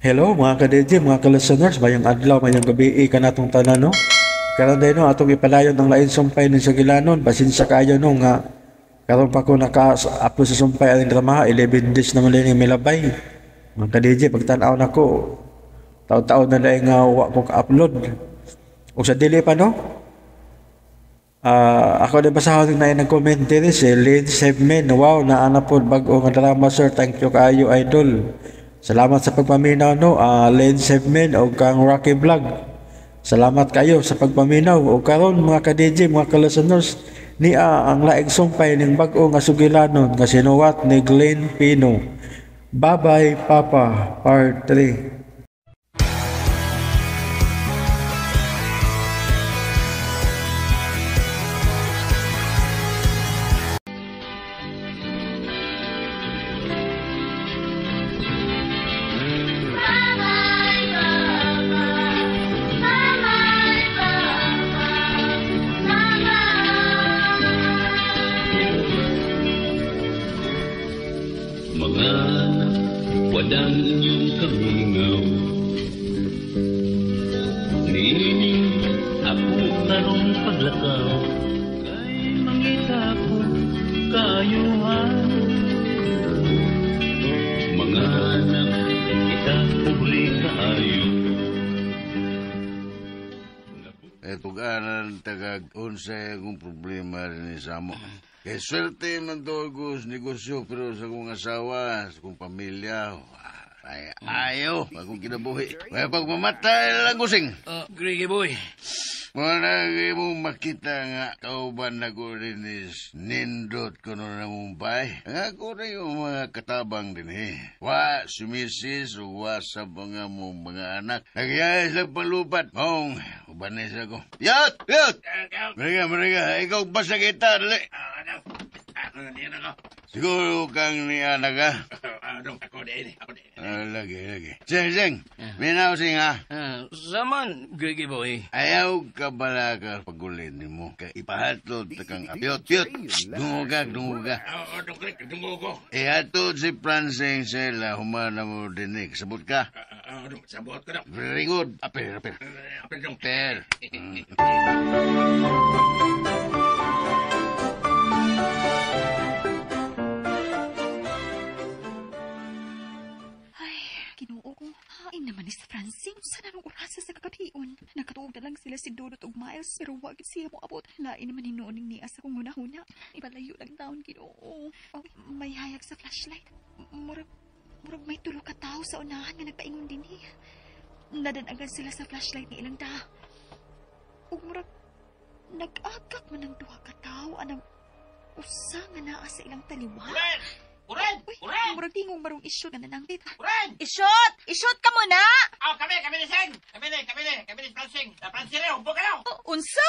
Hello mga ka-DJ, mga ka-listeners, mayong adlaw, mayong gabi kanatong tanan, no? Karon day, no, atong ipadayon ang lain sumpay ning Sugilanon. Pasensya kaayo, no, nga karon pa ko naka-upload sa sumpay aning drama, 11 days naman din yung milabay. Mga ka-DJ, pagtan-aw nako, taon-taon na dahil nga wa ko ka-upload. O sa dili pa, no? Ako na basahon na nag-comment diri si Lynn Sebmen. Wow, naana po bag-o nga drama, sir. Thank you kaayo, idol. Salamat sa pagpaminaw, no, Lynn Sebmen o kang Rocky Vlog. Salamat kayo sa pagpaminaw. O karon mga ka-DJ, mga ka-listeners, niya ang laing sumpay ning bag-o nga sugilanon nga sinuwat ni Glenn Pino. Bye-bye Papa, Part 3. Mga anak, wadang inyong kamingaw. Niining ako karong paglakaw, kay mangita ko kaayuhan. Mga anak, kita pobre kaayo. Tuganan tagag unsay akong problema rin sa mo. Kay swerte man to ako sa negosyo pero sa akong asawa, sa akong pamilya, ay ayaw akong kinabuhi. Kaya pag mamatay lang kusing. Griggy boy. Muna mong makita nga kauban na ko rin is nindot ko na mong bay. Ang ako na yung mga katabang din eh. Wa sumisis o wa sa mga mong mga anak. Nagyayas lang palupat. Mong, ubanis ako. Yat! Yat! Mereka, mereka. Ikaw basta kita, dali. Siguro kang ni anak ha? Lagi, lagi. Sing, sing. Minaw, sing ha? Saman, Griggy boy. Ayaw ka bala ka pagulin mo. Kay ipahatod ta kang apyot, pyot. Dungo ka, dungo ka. Ihatod si Francing sila, humana mo dinig. Sabot ka? Sabot ko na. Very good. Aper, aper. Per. Ay, Ginoo ko. Hain naman ni si Francine. Sa nanong orasa sa kagabion. Nakatuog na lang sila si Dodot ug Miles pero wag siya mo abot. Lain naman hinuoning niya sa kong huna-huna. Ipalayo lang taon, Ginoo. Oh, may hayag sa flashlight. Murag may tulo ka tao sa unahan nga nagpaingon din eh. Nadanagan sila sa flashlight ni ilang ta. Ug murag nag-agak man ang duha ka tawo anang usa nga naa sa ilang taliwa. Uren! Uy, Uren! murag tingong marong isyo nga nanangkit. Uren! Ishoot! Ishoot ka muna! Oh, kami ni Seng! Kami ni Francing! Francing, humbo ka na! Oh, unsa?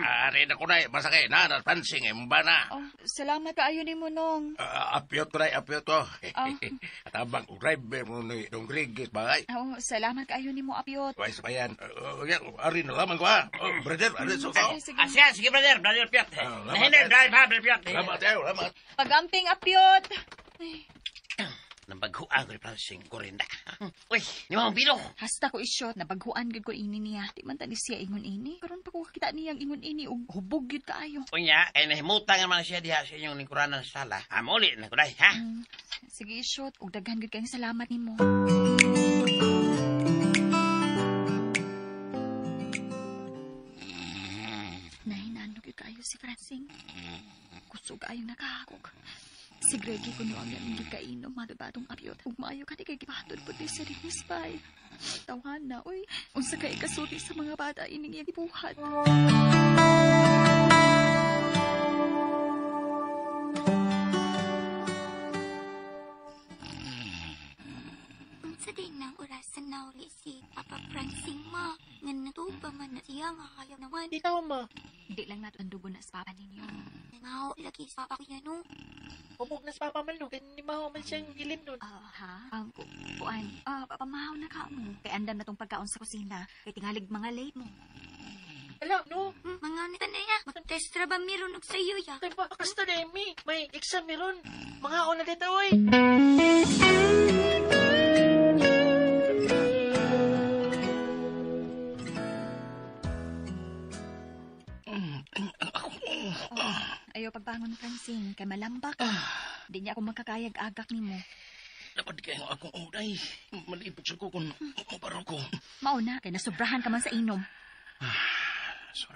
Ari na ko na, basta kay na, Francing, ba na? Oh, salamat kaayo nimo nong. Apyot ko na, apyot ko. Ah. At abang driver mo ni Dong Grigis, bagay. Oh, salamat kaayo nimo apyot. Wais pa yan. Ari na laman ko ha. Oh, brother, ari so Ay, sige. Asya, sige brother, brother Piot. Nahinay, drive ha, brother Piot. Lamat tayo, lamat. Pagamping apyot. Ay, Nabaghuan ko ni Francing ko rin na. Uy, ni Mamang Pino. hasta ko isyot, nabaghuan gud ko ini niya. Di man tani siya ingon ini. Karon pa ko kakita niyang ingon ini ug hubog gyud kaayo. Unya, kay nahimutan nga man siya diha sa inyong lingkuranan sa sala. Amuli na ko dai, ha? Sige isyot, ug daghan gyud kayong salamat nimo. Nahinano gyud kaayo si Francing. Kusog kaayo nakahakog. Si Greggy kuno ang aming gikainom matod-batong apyot. Ug maayo ka di kay gipahatod pud di sa Rinis bay. Tawhan na, uy. Unsa kay kasulti sa mga bata ining iyang gibuhat. Unsa din ang orasan na uli si Papa Francing ma. Nga natuba man na siya nga ayaw naman. Ikaw ma. Di lang nato ang dugo na sa papa ninyo. Maho lagi sa papa ko yan no. Hubog na sa papa man no. Kaya ni maho man siyang gilim nun. Ha? Kuan. Pamahaw na ka mo. Kay andam na tong pagkaon sa kusina. Kay tingalig mga late mo. Ala, no. Mga nita na ya. Magtest Maestra ba meron og sayo ya? Kay pa, kasta na mi. May exam meron. Mga na dito, oy. Ayaw pagbangon, Francine, kay malambak. Di niya ako makakayag agak nimo. Dapat kayo akong uday. Malipot sa ko kung maparo ko. Mauna, kay nasubrahan ka man sa inom.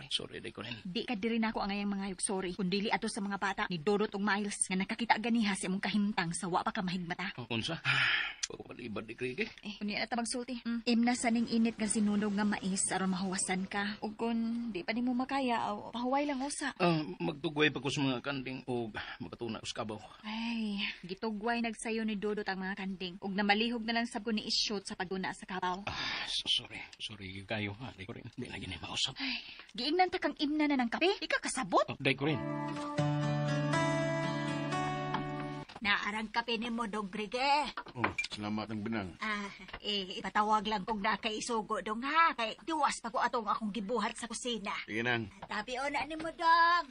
Sorry, di ko rin. Di ka diri nako ang ngayang mga sorry. Kung dili ato sa mga bata ni Dodot ug Miles nga nakakita ganiha sa imong kahimtang sa wa pa ka mahigmata. Unsa? Pagpalibad di Krige. Eh, unya na ta magsulti. Imna sa ning init nga sinunog nga mais aron mahuwasan ka. Ug kun di pa nimo makaya, aw, pahuway lang usa. Magtugway pa ko sa mga kanding o makatuna ko sa kabaw. Ay, gitugway nagsayo ni Dodot ang mga kanding. Ug namalihog na lang sab ko ni ishoot sa pagduna sa kabaw. Sorry. Sorry kayo ha. Di ko rin. Di na gini mausap. Ay, giingnan ta kang imna na ng kape. Di ka kasabot. Oh, di ko rin. Naarang kape ni mo, Dong Grige. Oh, salamat ang binang. Ipatawag lang kong nakaisugo, Dong, ha? Kay duwas pa ko atong akong gibuhat sa kusina. Sige nang. Tabi o na ni mo, Dong.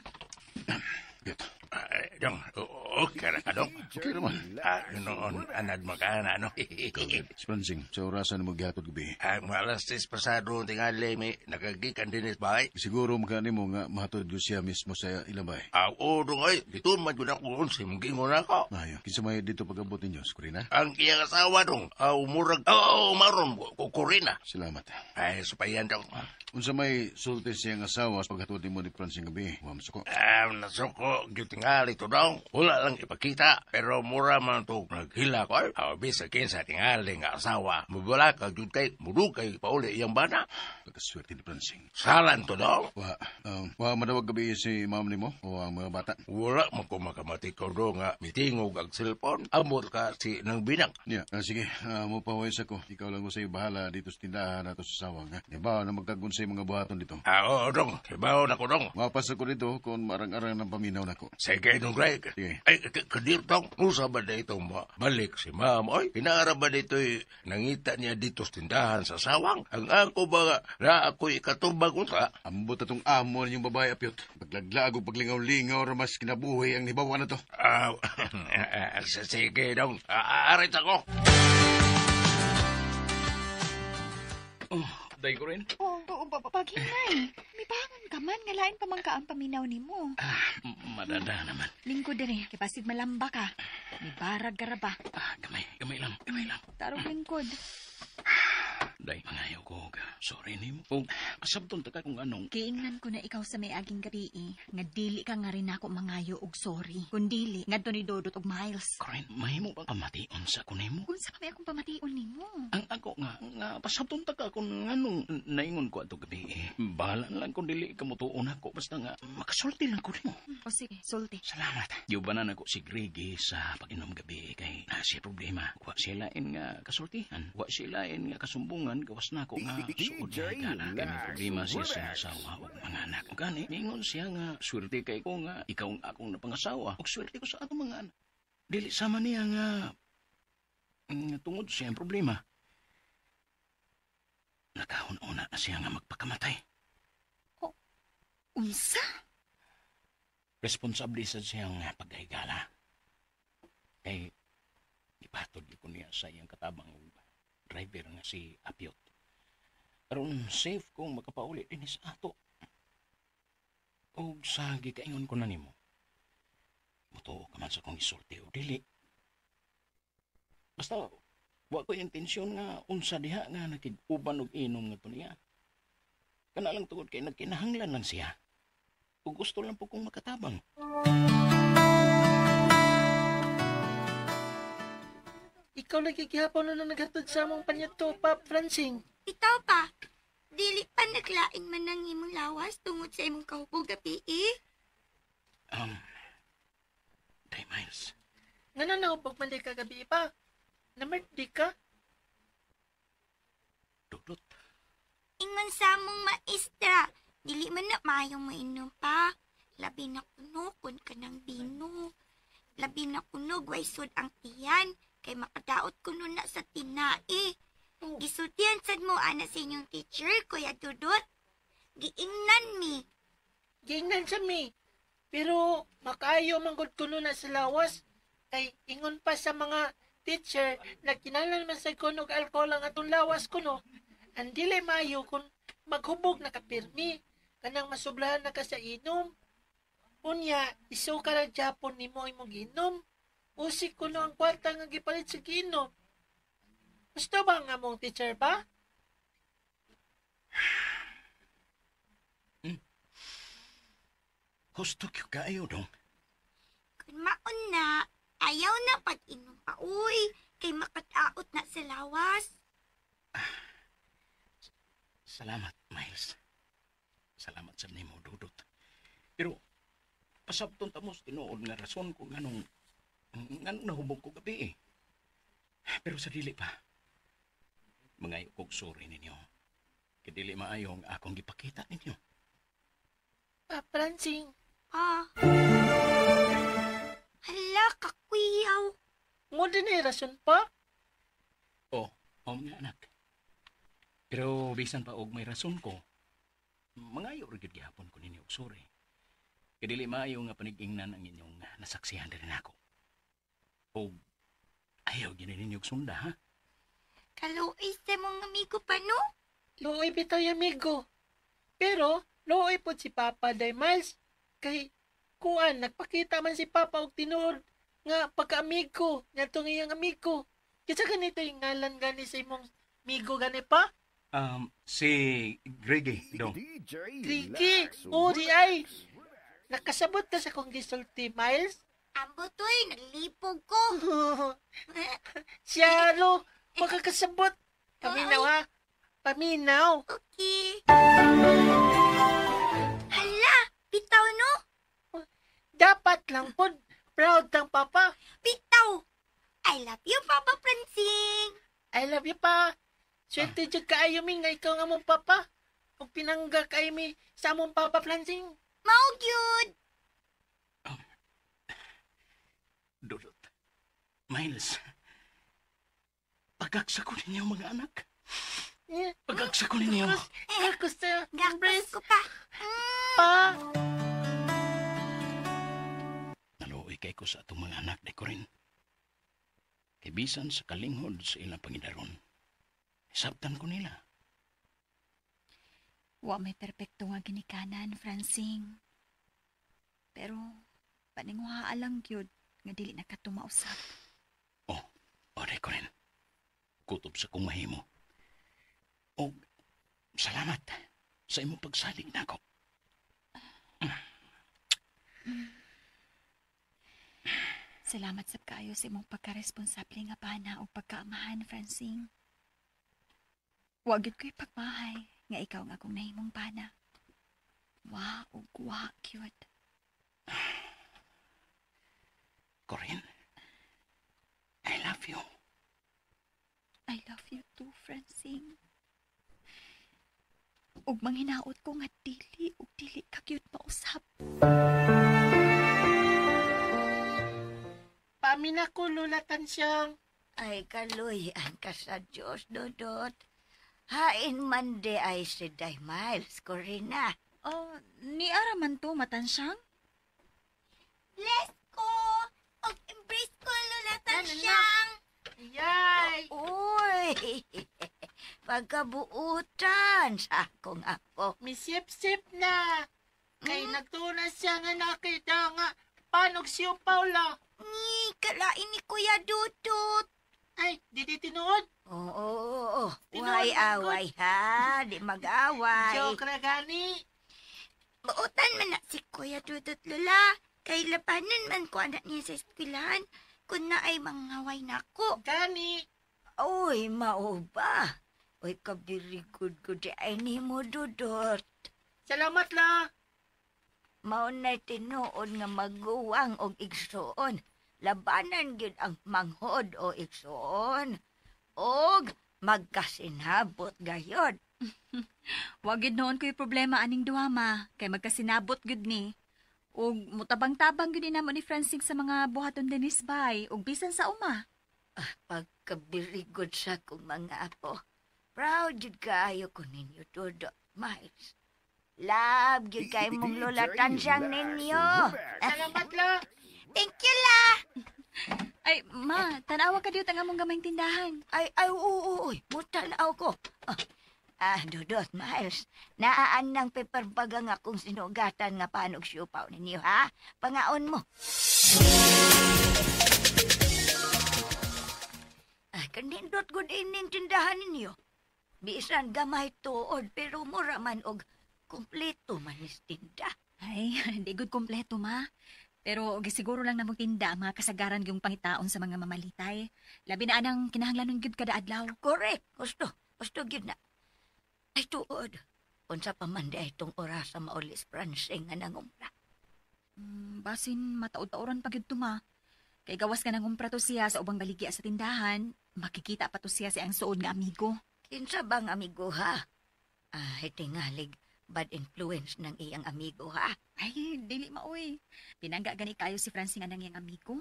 Dong, okay ra ka, Dong. Okay naman. Noon, anad magana, no? Spransing, sa orasan mo gihatod gabi. Ang alas 6 pasado tingali, may nakagikan din is bahay. Siguro makani mo nga mahatod ko siya mismo sa ilang bahay. Oo, Dong, ay. Dito man yun ako, simgingon ako. Ayo, kinsa may dito pag-abot ninyo, Kurina? Ang iyang asawa, Dong, murag, maron, Kurina. Salamat. Ay, supayan, Dong. Unsa may sulti siyang asawa sa paghatod nimo ni Francing gabi? Wa masuko. Nasuko, tingali to, Dong. Wala lang ipakita, pero mura man to naghila ko. Bisa kinsa tingali nga asawa. Mubala ka, jud kay, mudugay pauli iyang bana. Pagkaswerte ni Francing. Salan to, Dong. Wa madawag gabi si ma'am nimo o ang mga bata? Wala man ko makamati ko, Dong, nga mitingog ang cellphone. Amot ka si nang binang. Yeah, sige, mupaway sa ko. Ikaw lang ko sa'yo bahala dito sa tindahan nato sa sawang. Ha? Ibaw na magkagun sa mga buhaton dito. Oo, Dong. Ibaw na ko, Dong. Mapas ako dito kung marang-arang ng paminaw na ko. Sige, Dong Greg. Sige. Ay, kadir, Dong. Usa ba na itong balik si ma'am? Oy, pinaara ba dito'y nangita niya dito sa tindahan sa sawang? Ang ako ba na ako'y ikatubag unsa? Ambot atong amo ninyong babae, Apyot. Paglaglag o paglingaw-lingaw ramas kinabuhi ang hibawa na to. Sige, Dong. Arit ako. Oh, day ko rin. Oh, paghinay. May bangon ka man, nga lain pa man ka ang paminaw nimo. Madada naman. Lingkod diri, kay basig malamba ka. May barag garaba. Gamay lang. Tarong lingkod. Day, mangayaw ko. Sorry nimo. Kung kasabton ta ka kung anong. Giingnan ko na ikaw sa may aging gabi nga dili ka nga rin ako mangayo og sorry. Kun dili, ngadto ni Dodot og Miles. Korin, mahimo bang pamation sa kunimo? Unsa pa may akong pamation nimo? Ang ako nga pasabton ta ka kung anong naingon ko ato gabi. Bahala na lang kung dili ka motuon ako. Basta nga, makasulti lang ko nimo. O sige, sulti. Salamat. Giubanan ako si Gregi sa pag-inom gabi kay na siya problema. Wa siya lain nga kasultihan. Wa siya lain nga kasumbungan. Gawas na ako nga suod na higala. Kay may problema siya sa asawa o mga anak. O gani, ningon siya nga swerte kay ko nga ikaw ang akong napangasawa. O swerte ko sa atong mga anak. Dili sama niya nga tungod siya ang problema. Nakahun-una na siya nga magpakamatay. O, unsa? Responsable sa siyang paghigala. Kay ipatod ko niya sa iyang katabang driver nga si Apyot. Aron safe kong makapauli din sa ato. Og sa gikaingon ko na nimo, mutuo ka man sa kong isulti o dili. Basta wa ko intensyon nga unsa diha nga nakig-uban og inom nga to niya. Kana lang tungod kay nagkinahanglan lang siya. Ug gusto lang po kong makatabang. Ikaw lagi gihapon na naghatod sa among panyato, Pap Francing. Ikaw pa, dili pa naglain man ang imong lawas tungod sa imong kahubog gabi eh. Day Miles. Nga na nahubog man di ka gabi pa. Namerd di ka? Dudot. Ingon sa among maestra, dili man na maayong mainom pa. Labi na kuno kun ka ng bino. Labi na kuno gwaysod ang tiyan. Kay makadaot kuno na sa tinae. Oh. Gisultihan sad mo ana sa inyong teacher, Kuya Dudut. Giingnan mi. Giingnan sa mi. Pero makaayo man gud kuno na sa lawas. Kay ingon pa sa mga teacher, nagkinahanglan man sa kuno og alcohol ang atong lawas kuno. Ang dili maayo kung maghubog na kapirmi, kanang masublahan na ka sa inom. Unya, isuka ra Japon nimo imong giinom. Usik kuno ang kwarta nga gipalit sa giinom. Gusto ba nga mong teacher ba? Husto kyo kaayo dong. Kun maon na, ayaw na pag-inom pa, uy. Kay makataot na sa lawas. Salamat, Miles. Salamat sa nimo, Dudut. Pero pasabton ta mo sa tinuod nga rason kung anong nahubog ko gabi eh. Pero sa dili pa, mangayo kog sorry ninyo. Kay dili maayo ang akong gipakita ninyo. Pa, Francing. Ah. Hala, kakwiyaw. Mo din ay rason pa? Oh, oh mga anak. Pero bisan pa og may rason ko, mangayo ra gyud gihapon ko ninyo og sorry. Kay dili maayo nga panigingnan ang inyong nasaksihan diri nako. Og ayaw gyud ninyo og sunda, ha? Kaluoy sa mong amigo pa, no? Luoy bitaw yung amigo. Pero, luoy po si Papa day Miles. Kay, kuan, nagpakita man si Papa og tinuod nga pagka-amigo, ngadtong iyang amigo. Kinsa ganito yung ngalan gani sa imong amigo gani pa? Si Greggy, dong. Greggy, oh di ay. Nakasabot ka sa kong gisulti, Miles? Ambot, uy, naglipog ko. Siya, lo, makakasabot. Paminaw, ha? Paminaw. Okay. Hala, bitaw, no? Dapat lang po. Proud kang papa. Bitaw. I love you, Papa Francing. I love you, pa. Swerte jud kaayo mi nga ikaw nga mong papa. Ug pinangga kaayo mi sa among Papa Francing. Mao gyud. Dudut. Miles. Pagaksa ko ninyo, mga anak. Yeah. Pagaksa ko ninyo. Gakos sa Gakos ko pa. Pa. Naluoy kay ko sa atong mga anak, di ko rin. Kay bisan sa kalinghod sa ilang pangidaron, sabtan ko nila. Wa may perpekto nga ginikanan, Francing. Pero, paninguha lang gyud nga dili na ka tumausap. Oh, di ko rin. Kutob sa kong mahimo. Og, salamat sa imong pagsalig nako. Salamat sab kaayo sa imong pagkaresponsable nga bana og pagkaamahan, Francing. Wa gyud ko'y pagmahay nga ikaw nga akong nahimong bana. Wa og wa gyud. Corinne, I love you. I love you too, Francing. Ug manghinaot ko nga dili ug dili ka gyud mausap. Pamin ako, Lola Tansyang. Ay, kaluyan ka sa Diyos, Dodot. Hain man di ay si Day Miles, Corina. Oh, ni ara man to, Matansyang? Bless ko. Og embrace ko, Lola Tansyang. Yay! Uy! Pagkabuutan sa akong apo. Misip-sip na. Kay nagtuon siya nga nakita nga panog siyo, Paula. Ni, kalain ni Kuya Dudut. Ay, di di tinuod. Oo, oo, oo. Tinuod Way man gud. away ha, di mag-away. Joke ra gani. Buutan man na si Kuya Dudut, Lola. Kay labanan man ko anak niya sa eskwelahan. Kun na ay mangaway na ako. Gani. Uy, mao ba? Uy, kabirigod ko di ay nimo, Dudot. Salamat la. Mao na tinuod nga maguwang og igsuon. Labanan gyud ang manghod o igsuon. Og magkasinabot gayod. Wa gyud noon ko'y problema aning duha, ma. Kay magkasinabot gyud ni. Ug mutabang-tabang gyud ni namo ni Francing sa mga buhaton dinis bay ug bisan sa uma. Pagkabirigod sa kong mga apo. Proud jud kaayo ko ninyo, Dudot, Miles. Love, gyud kay mong Lola Tansyang ninyo. Salamat, la. Thank you, la. Ay, ma, tanawa ka diyot ang among gamayng tindahan. Ay, ay, oo, oo, mutanaw ko. Ah, Dudot, Miles, naaan ng paper bag ang akong sinugatan nga panog siupaw ninyo, ha? Pangaon mo. Ay, kanindot gud ining tindahan ninyo. Bisan gamay tuod, pero mura man og kumpleto man is tinda. Ay, hindi good kumpleto, ma. Pero gisiguro lang namong tinda ang mga kasagaran yung pangitaon sa mga mamalitay. Labi na anang kinahanglanon gyud kada adlaw. Correct. Gusto. Gusto gyud na. Ay, tuod. Unsa pa man di itong oras sa maulis Francing nga nangumpra. Basin mataod-taoran pa gyud to, ma. Kay gawas ka nangumpra to siya sa ubang baligya sa tindahan, makikita pa to siya sa iyang suod nga amigo. Kinsa bang amigo, ha? Ah, tingalig bad influence ng iyang amigo, ha? Ay, dili maoy. Pinangga gani kayo si Francing anang iyang amigo.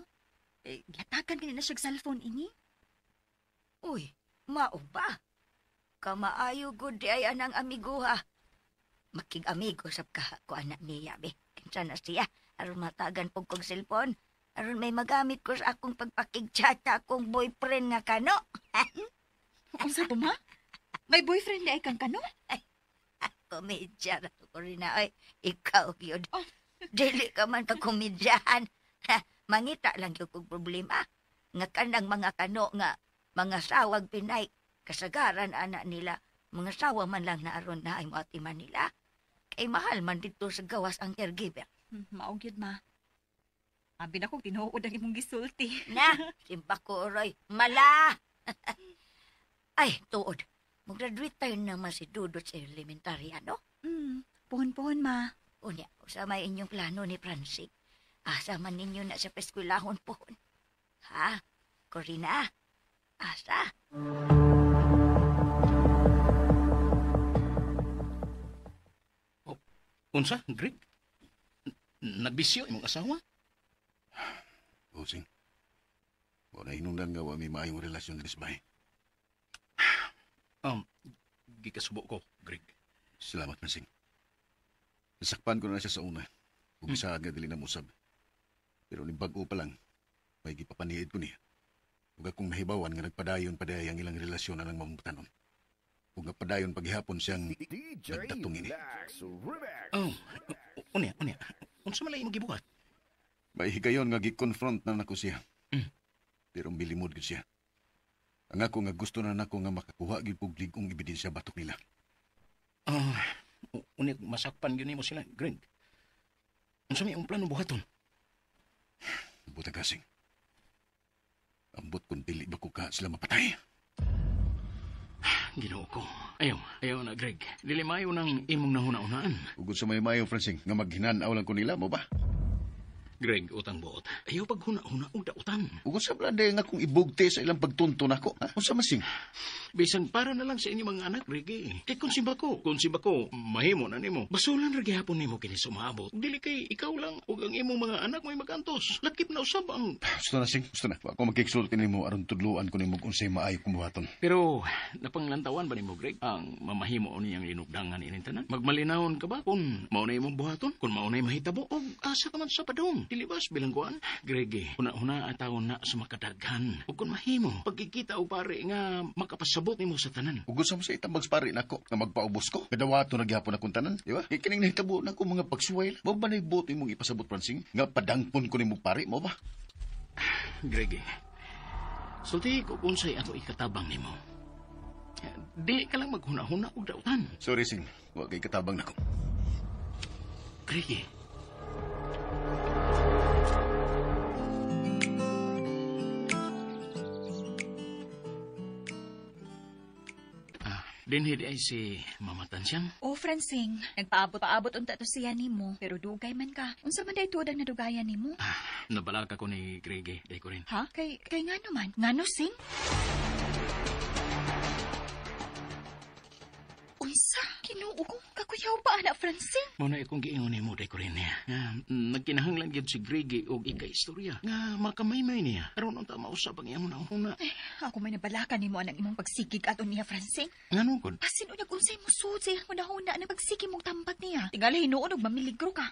Eh, gihatagan gani na siya og cellphone ini. Uy, mao ba? Kamaayo gud di ay anang amigo, ha? Makig-amigo sab ka ko anak niya, be. Kinsa na siya? Aron matagan pug kog cellphone. Aron may magamit ko sa akong pagpakig-chat akong boyfriend nga kano. Unsa to, ma? May boyfriend di ay kang kano? Ay, komedya na to, Corina. Ay, ikaw yun. Oh. Dili ka man ka komedyahan. Mangita lang yun kong problema. Nga kanang mga kano nga mga sawag Pinay. Kasagaran anak nila. Mga sawa man lang na aron na ay moati man nila. Kay mahal man dito sa gawas ang caregiver. Maog yun, ma. Abi na kong tinuod ang imong gisulti. Na, simpa ko, Roy. Mala! Ay, tuod. Mag-graduate tayo naman si Dudot sa elementary, ano? Puhon-puhon, ma. Unya, sa may inyong plano ni Francine. Asa man ninyo na sa peskwilahon pohon. Ha? Corina? Asa? Oh, unsa, Greg? Nagbisyo imong asawa? Osing, wala hinungdan nga wa may maayong relasyon diri sa bahay. Gikasubo ko, Greg. Salamat, Francine. Nasakpan ko na siya sa una. Kung bisaad nga dili na musab. Pero ni bag-o pa lang, may gipapaniid ko niya. Ug akong nahibawan nga nagpadayon pa ang ilang relasyon anang mamutanon. Ug nga padayon paghihapon siyang nagdatong ini. Oh, unya. Unsa man lay imong gibuhat? May higayon nga gi-confront na nako siya. Pero milimod gid siya. Ang ako nga gusto na nako nga makakuha gyud kog lig-ong ebidensya batok nila. Unya masakpan gyud nimo sila, Greg. Unsa may imong plano buhaton? Ambot ang kasing. Ambot kung dili ba ko ka sila mapatay. Ginoo ko. Ayaw na, Greg. Dili maayo nang imong nahuna-unaan. Ugod sa may mayo, Francine, nga maghinanaw lang ko nila mo ba? Greg, utang buot. Ayaw paghuna-huna og dautan. Ugod sa blande nga kung ibugte sa ilang pagtunto nako. Ha? Unsa man sing? Bisan para na lang sa inyong mga anak, Greg. Kay kung simba ko, mahimo na nimo. Basulan ra gihapon nimo kini sumaabot. Dili kay ikaw lang ug ang imong mga anak mo'y magantos. Lakip na usab ang... Gusto na, sing. Gusto na. Ako magkiksulti nimo aron tudluan ko nimo unsay maayo kong buhaton. Pero napanglantawan ba nimo, Greg, ang mamahimo niyang linugdangan ining tanan? Magmalinawon ka ba kung mao na imong buhaton? Kung mao na mahitabo og asa ka man sa padung? Dilibas bilangguan. Greg, huna-huna at taon na sa makadaghan. Ug kung mahimo, pagkikita og pare nga makapasabot nimo sa tanan. Ug unsa mo sa itambag sa pare nako nga magpaubos ko? Kadawato na gihapon akong tanan, di ba? Kay kining nahitabo nako mga pagsuway. Mao ba nay buot imong ipasabot, Francine? Nga padangpon ko nimo pare, mo ba? Greg, sulti ko unsay ato ikatabang nimo. Di ka lang maghuna-huna og dautan. Sorry, Sing. Wa kay katabang nako. Greg. Dinhi di ay si Mama Tansyang. Oh, Francine, nagpaabot-paabot unta to siya nimo, pero dugay man ka. Unsa man day tuod ang nadugayan nimo? Nabalaka ko ni Greg, day ko rin. Ha? Kay ngano man? Ngano, Sing? Unsa? Ginoo ko, kakuyaw ba ana, Francine? Mao na akong giingon nimo day Corinne. Nga nagkinahanglan gyud si Grigi og ika-istorya nga makamaymay niya. Aron unta mausab ang iyang hunahuna. Ay, ako may nabalakan nimo anang imong pagsigig ato niya, Francine. Ngano gud? Basin unyag unsay musud sa iyang hunahuna ang pagsigig mong tambag niya. Tingali hinuon og mamiligro ka.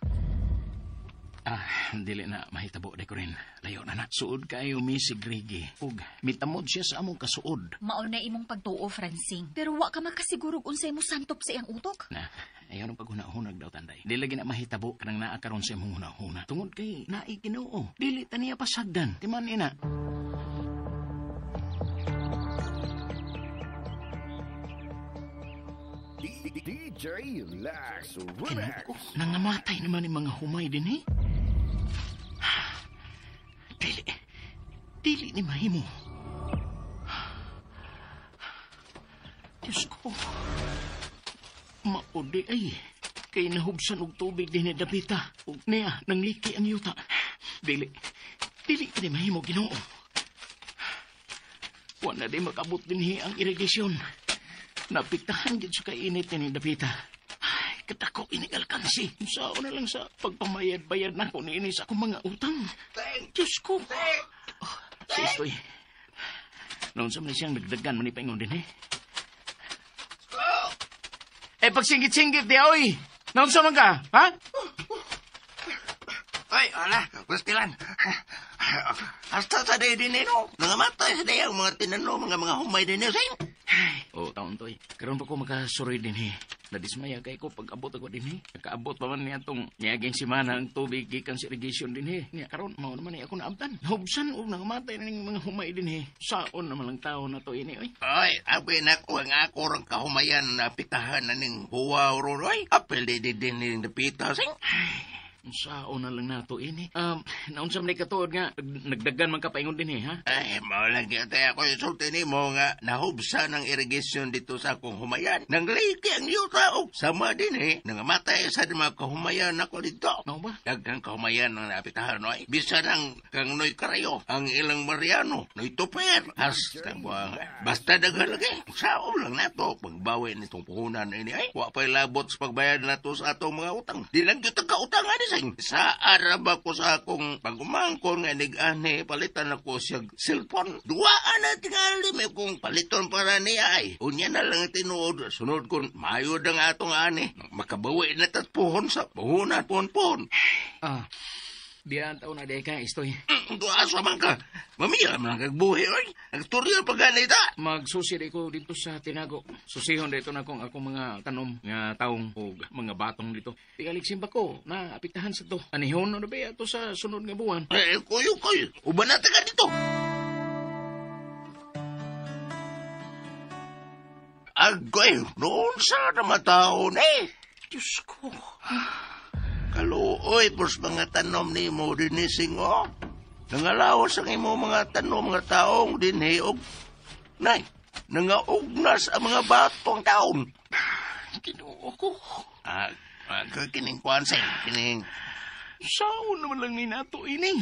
Ah, dili na mahitabo day Corinne. Layo na na. Suod kayo mi si Grigi. Ug mitamod siya sa among kasuod. Mao na imong pagtuo, Francine. Pero wa ka makasiguro og unsay mo santop sa iyang utok. Na, ayaw nang paghunahunag daw tanday. Dili lagi na mahitabo kanang naa karon sa imong hunahuna. Tungod kay naay Ginoo. Dili ta niya pasagdan. Timan ina. DJ Lax Remix. Nangamatay naman yung mga humay din eh. Dili ni mahimo. Diyos ko. Maudi ay. Kay nahubsan og tubig din ni Dabita. Ug niya, nangliki ang yuta. Dili ni mahimo, Ginoo. Wala di makabot din ang irigasyon. Napiktahan gid sa kainit ni Dabita. Ay, katako inig alkansi. Sao na lang sa pagpamayad-bayad na ko niini sa akong mga utang. Diyos ko. Oh, si Istoy. Noon sa man siyang nagdagan man ipaingon din eh. Eh, pagsingit-singit di, oy! Noon sa man ka, ha? Ay, ala, gustilan. Hasta sa day din eh, no? Nangamatay sa day ang mga tinano, mga humay din eh, sing. Oh, taon to eh. Karoon pa ko makasuroy din eh. Nadismaya kay ko pag-abot ako din eh. Nakaabot pa man niya itong niyaging simana ang tubig gikan sa irrigation din eh. Niya, karon mao naman eh ako naabtan. Nahubsan o nangamatay na ning mga humay din eh. Saon naman lang tao na to ini oy. Ay, abi na ko ang ako rang kahumayan na pitahan na ning huwaw ron oy. Apel di din ning napita sing. Ay, Sao na lang nato ini. Naunsa man katuod nga nagdagan man ka paingon din eh, ha? Ay, mao lang gyud ako isulti nimo nga nahubsa ng irrigation dito sa akong humayan. Nangliki ang yuta og sama din eh. Nangamatay sa mga kahumayan ako dito. Mao ba? Daghang kahumayan ang napitahan oy. Bisan ang kang Noy Karayo, ang ilang Mariano, Noy Tuper. Hasta buang. Basta daghan lagi. Sao lang nato pagbawi nitong puhunan ini ay. Wa pa'y labot sa pagbayad nato sa atong mga utang. Di lang gyud kautang ani. Sa araba ko sa akong pagumangkon nga nig-ane, palitan ako siya cellphone. Duwaan na tingali may kung paliton para niya ay. Unya na lang tinuod. Sunod kong mayod ang atong ane. Makabawi na tatpuhon sa puhunan, puhon-puhon. Ah, diyan taon na di ka, Istoy. Duwa sa man ka. Mamila man lang kagbuhi, oy. Nagturyo pa ganita. Magsusi di ko dito sa Tinago. Susihon dito na kong akong mga tanom, nga taong o mga batong dito. Tigalik simba ko, na apiktahan sa to. Anihon na ba ito sa sunod nga buwan? Eh, kuyo, kuyo. Uban na taga dito. Agoy, noon sa namataon eh. Diyos ko. Kaluoy, pos mga tanom ni mo dinising, oh. Nangalawas ang imo mga tanom, mga taong dinhiog. Nay, nangaugnas ang mga batong taon. Ginoo ko. Ah, kining kwansin, kining... Saon naman lang ni nato ini.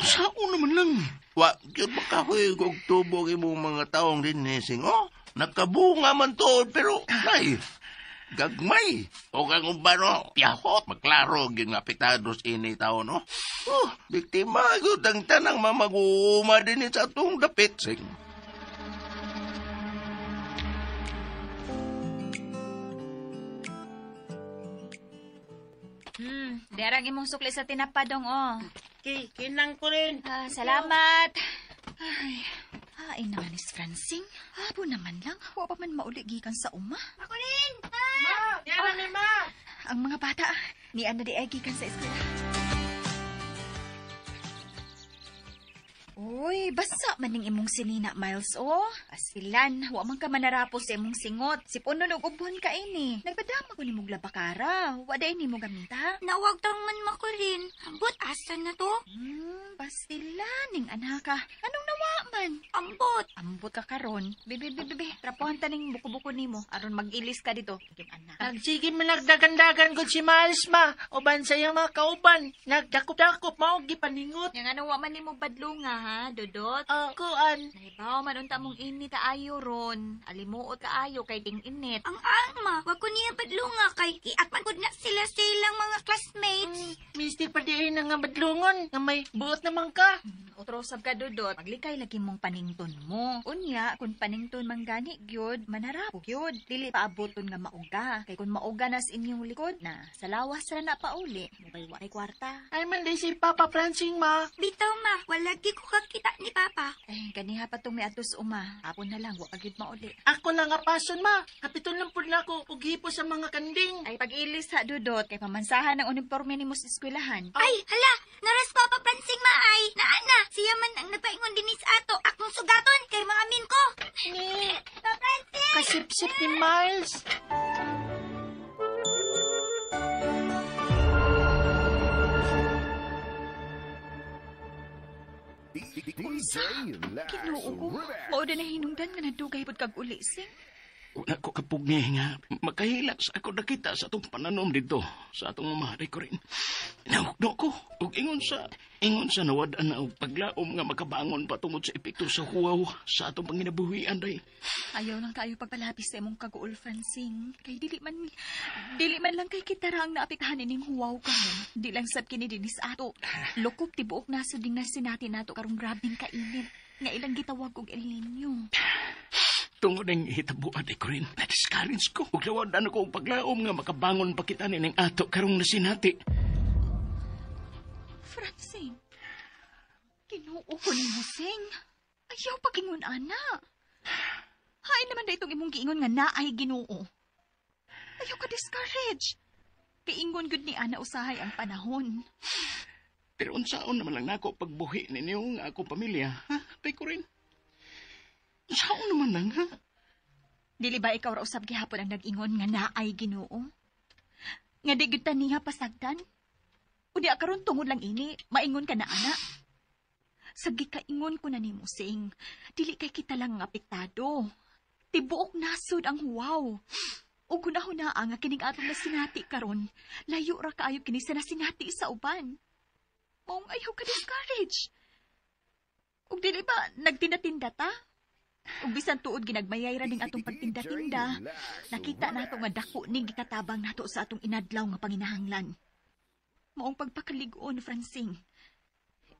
Saon naman lang. Wa, yun makahuig og tubog imong mga taong dinising, oh. Nakabunga man to, pero, nay... Gagmay. O kang umbano, piyahot. Maklaro, gyud nga pitados ini tao, no? Oh, biktima, gyud ang tanang mamaguuma din sa atong dapit. Sing. Derang imong sukli sa tinapadong, oh. Okay, kinang ko rin. Ah, salamat. Ay, ay naman is Francine. Abo naman lang, wa pa man mauli gikan sa uma. Ako rin! Ma! Yara ni ma! Ang mga bata, ni Ana di ay gikan sa eskwela. Uy, basa man ning imong sinina, Miles, oh. Asilan, wa man ka manarapos sa imong singot. Sipunon og ubon ka ini. Nagpadama ko nimong labakara. Wa day nimo gamita. Nawag tang man makulin. Ambot, asa na to? Basilan ning anaka. Anong nawa man? Ambot. Ambot ka karon. Bibi, bibi, bibi. Trapuhan ta ning buko-buko nimo aron mag-ilis ka dito. Yung anak. Nagsige man nagdagandagan gud si Miles ma. Uban sa iyang mga kauban. Nagdakop-dakop mao gipaningot. Yang ano wa man nimo badlonga ha, Dudot? Kuan. Nahibaw man unta mong init kaayo ron. Alimuot kaayo kay ting init. Ang alma, wa ko niya badlunga kay giakpan pud na sila sa ilang mga classmates. Misti pa di na nga badlungon nga may buot naman ka. Otro sab ka, Dudot. Maglikay lagi mong panington mo. Unya, kung panington man gani gyud, manarap gyud. Dili paaboton nga mauga. Kay kung mauga nas inyong likod na, sa lawas ra na pauli. Mubay wa kay kwarta. Ay man di si Papa Francing ma. Bitaw ma, wala gi ko kakita ni Papa. Ay, ganiha pa tong miadtos uma. Hapon na lang, wa pa gyud mauli. Ako lang apason ma. Kapiton lang pud nako og hipo sa mga kanding. Ay, pag-ilis ha, Dudot. Kay pamansahan ang uniforme nimo sa eskwelahan. Ay, hala, naras Papa Francing ma ay. Naana, siya man ang nagpaingon dinhi sa ato. Akong sugaton kay mga amin ko. Ni, Papa Francing! kasipsip ni Miles. DJ Lex Ginoo ko. Remix. Mao na hinungdan nga nadugay pud kag uli, sing. Una ko kapugni nga makahilak sa ako nakita sa atong pananom dito sa atong mamahari ko rin. Nahugno ko ug ingon sa nawad-an na og paglaom nga makabangon patungod sa epekto sa huwaw sa atong panginabuhian day. Ayaw lang kaayo pagpalapis sa imong kaguol, Francing. Kay dili man lang kay kita ra ang naapektahan ining huwaw karon. Di lang sab kini dinis ato. Lukop tibuok nasod ding nasinati nato karong grabeng kainit nga ilang gitawag og El Niño. Tungod ang hitabuan ay ko rin, na-discourage ko. Ug nawad-an ako og paglaom nga makabangon pa kita nining ato karong nasinati. Francing, Ginoo ko nimo, Sing. Ayaw pagingon ana. Hain naman da itong imong giingon nga naay Ginoo. Ayaw ka discourage. Kiingon gud ni ana usahay ang panahon. Pero unsaon naman lang nako pagbuhi ninyo nga akong pamilya, ha? Tay ko rin. Unsaon naman lang, ha? Dili ba ikaw ra usab gihapon ang nag-ingon nga naay Ginoo? Nga di gyud ta niya pasagdan? Unya karon tungod lang ini, maingon ka na ana. Sa gikaingon ko na nimo, Sing, dili kay kita lang ang apektado. Tibuok nasod ang huwaw. Ug hunahunaa nga kining atong nasinati karon, layo ra kaayo kini sa nasinati sa uban. Maong ayaw ka discourage. Ug dili ba nagtinda-tinda ta? Ug bisan tuod ginagmayay ra ning atong pagtinda-tinda, nakita nato nga dako ning gikatabang nato sa atong inadlaw nga panginahanglan. Maong pagpakalig-on, Francing.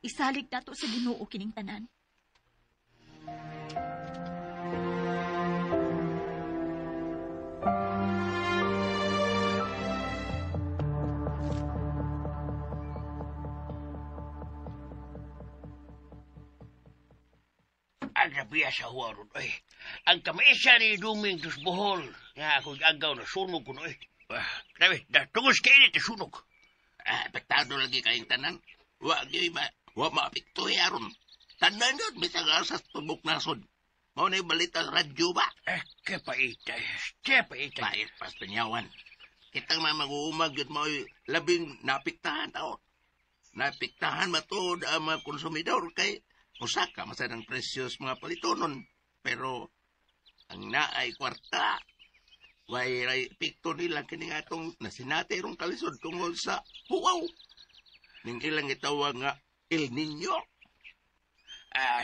Isalig nato sa Ginoo kining tanan. Ang nabiya sa huwa ron, oy. Ang kamaisa ni Duming tus Bohol, nga ako agaw na sunog ko, oy. Grabe, tungos kainit na sunog. Apektado lagi kayong tanan. Wa gyud ma, wa maapekto aron. Tanan yun, bisag asa tubok nasod. Mao na balita sa radyo ba? Kapaita, kapaita. Pait pas pinyawan. Kitang mga mag-uumag yun mao'y labing naapektahan tao. Naapektahan matuod ang mga konsumidor kay usaka masad ang presyo sa mga palitonon. Pero ang naay kwarta, way ray epekto nila kini nga atong nasinati rong kalisod tungod sa huwaw. Ning ilang itawag nga El Niño.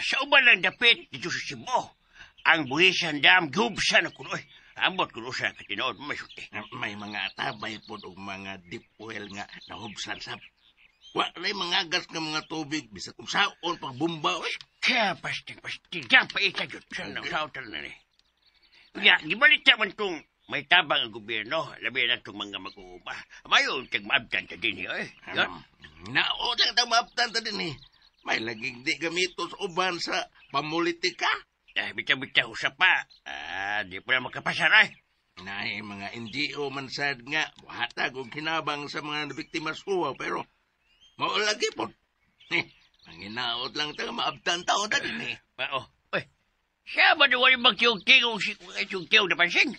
Sa uban lang dapit dito sa Cebu, ang buhisan dam gubsa na kuno. Ambot kuno sa katinood masulti. May mga atabay pod og mga deep well nga nahubsan sab. Wa ray mga gas nga mga tubig bisag kung saon pagbumba oy. Kaya pastig pastig dyan paita jud sa nang sautan na ni. Ya, gibalita man tong may tabang ang gobyerno, labi na itong mga mag-uuma. Mayo, tag maabtan ta din, eh. Nao, tag maabtan ta din, eh. May laging di gamito sa uban sa pamulitika. Bitaw-bitaw sa pa. Di pa na makapasar, eh. Nay, mga NGO man sad nga, hatag og kinabang sa mga biktima sa uwa, pero maulagi po. Manginaot lang ta, maabtan tao na din, eh. Oo. Uy, siya ba di wala magtiyog-tingog si tiyog na pansin?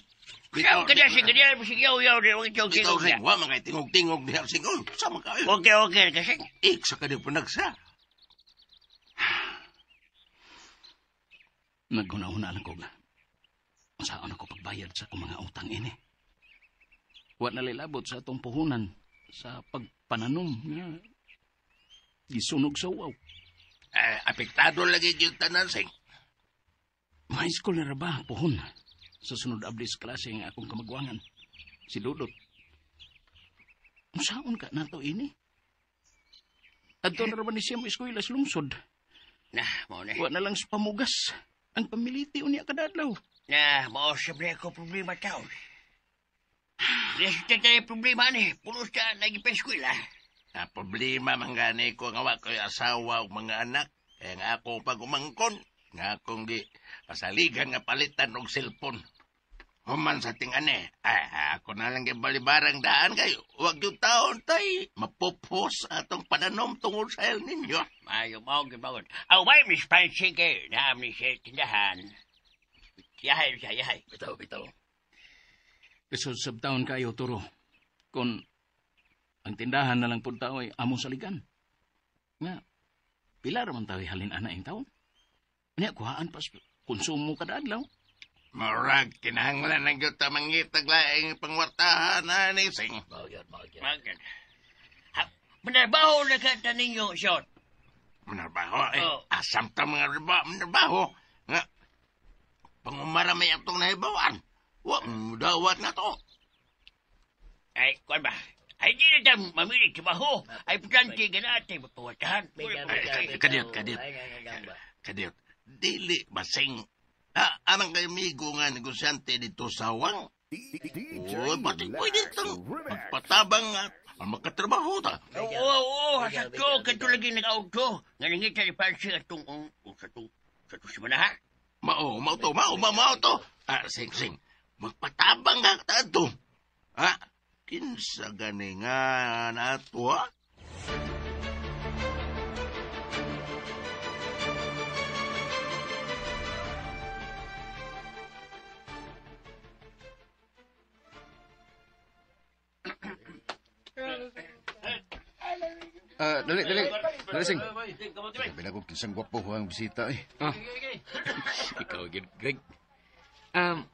Siya ka na, sige niya, sige yaw, Ikaw, sing, wa mga tingog-tingog niya, sing, uy, sama ka, eh. Okay, okay, kasi. Iksa ka din panagsa. Naghuna-huna lang ko ga. Saan ako pagbayad sa akong mga utang ini? Wa na lilabot sa atong puhunan sa pagpananom nga gisunog sa uwaw. Apektado lagi yung tanan, Sing. High school na ra ba, puhon? Sa sunod ablis klase nga akong kamagwangan. Si Dudot. Unsaon ka nato ini? Adto na ra ba ni siya mo eskwela sa lungsod? Na, mao na. Wa na lang sa pamugas. Ang pamiliti unya kadadlaw. Na, mao sa ako problema taon. Resulta tayo problema ni. Pulos ka nagipeskwela. Ah, problema man gani ko nga wa ko'y asawa ug mga anak. Kaya nga ako pag-umangkon, nga akong gi pasaligan nga palitan og cellphone. Human sa tingani, ay, ako na lang gibalibarang daan kayo. Wag yung taon tay, mapupos atong pananom tungod sa El Niño. Mayo, mao gibawon. Aw, may Miss Pansing kay naam ni siya tindahan. Yahay siya, yahay. Bitaw, bitaw. Lisod sa taon kayo, turo. Kung ang tindahan na lang po tao ay among saligan. Nga, pila raman tao halin ana ang taon. Nya, kuhaan pas konsumo kada adlaw. Murag, kinahanglan ng gyud ta mangitag laing pangwartahan na ni Sing. Mao yun, mao yun. Ha, manarbaho na ka ta ninyo, Sean. Manarbaho, eh. Oh. Asam ta mga riba, manarbaho. Nga, pangumara may atong nahibawan. Wa, mudawat na to. Ay, kuan ba? Ay, di na tam mamili trabaho. Ay, importante ka na atay mapawatahan. Ay, kadiyot, kadiyot. Kadiyot, dili basing. Ah, anang kay amigo nga negosyante dito sa Wang. Uy, pati pwede itong magpatabang at makatrabaho ta. Oo, oo, hasat ko. Kanto lagi nag-auto. Nga nangita ni Pansing atong, sa to semana, ha? Mao, mao to, mao, mao, mao to. Ah, sing, sing. Magpatabang nga ta to. Ah, kinsa gani nga nato, ha? Dali, dali. Dali, Sing. Sabi na ko, kinsang gwapo ang bisita, eh. Ah. Ikaw, Greg.